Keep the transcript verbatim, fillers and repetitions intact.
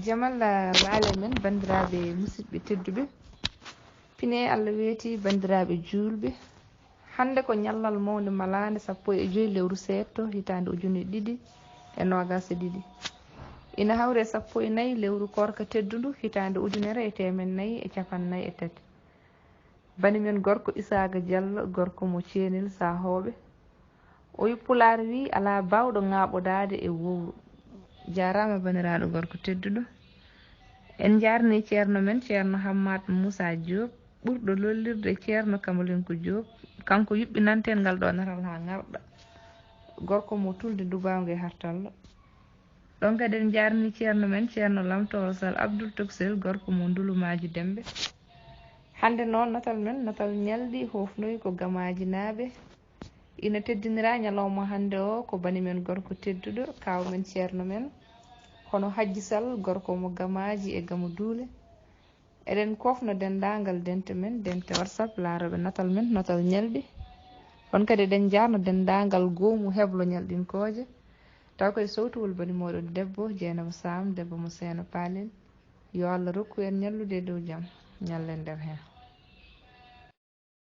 Jamalla waale men, banndiraaɓe musidɓe tedduɓe. Pine Allah weeti, banndiraaɓe juulɓe. Hannde ko ñallal mawnde malaande sappo e joy lewru seeɗto hitaande ujunere ɗiɗi e noogaas e ɗiɗi. Ina hawre sappo e nayi lewru koorka teddundu hitaande ujunere e teemen nayi e capanɗe nayi e tati. Bani men gorko Isaaga Jallo, gorko mo Ceenel Sahooɓe. O wi Pulaar wi alaa baawɗo ŋaaɓodaade e wowru. Jaaraama baniraaɗo gorko tedduɗo. En njaarni ceerno men, ceerno Hammat Moussa Diop, ɓurɗo lollirde ceerno Kamalenko Diop. Kanko yuɓɓinanten ngal ɗo natal haa ŋarɗa. Gorko mo tulde Dubawngo e Hartallo. Ɗon kadi en njaarni ceerno men, ceerno Lamtooro Sal Abdul Toksel, gorko mo Ndulumaaji Dembe. Hannde noon natal men, natal ñalɗi hofnoyi ko Gamaajinaaɓe. Ina teddinira ñalawma hannde o ko bani men gorko tedduɗo, kaaw men ceerno men, hono Hajji Sal, gorko mo Gamaaji e Gamo Duule. Eɗen koofna denndaangal dente men, dente WhatsApp, laarooɓe natal men, natal ñalɗi. Ɗon kadi eɗen njaarna denndaangal goomu heblo ñalɗinkooje. Taw koye sowtugol bani mooɗon debbo, Jeynaba Sam, debbo mo Seeno Paalel. Yo Allah rokku en ñallude e dow jam, ñallen nder heen.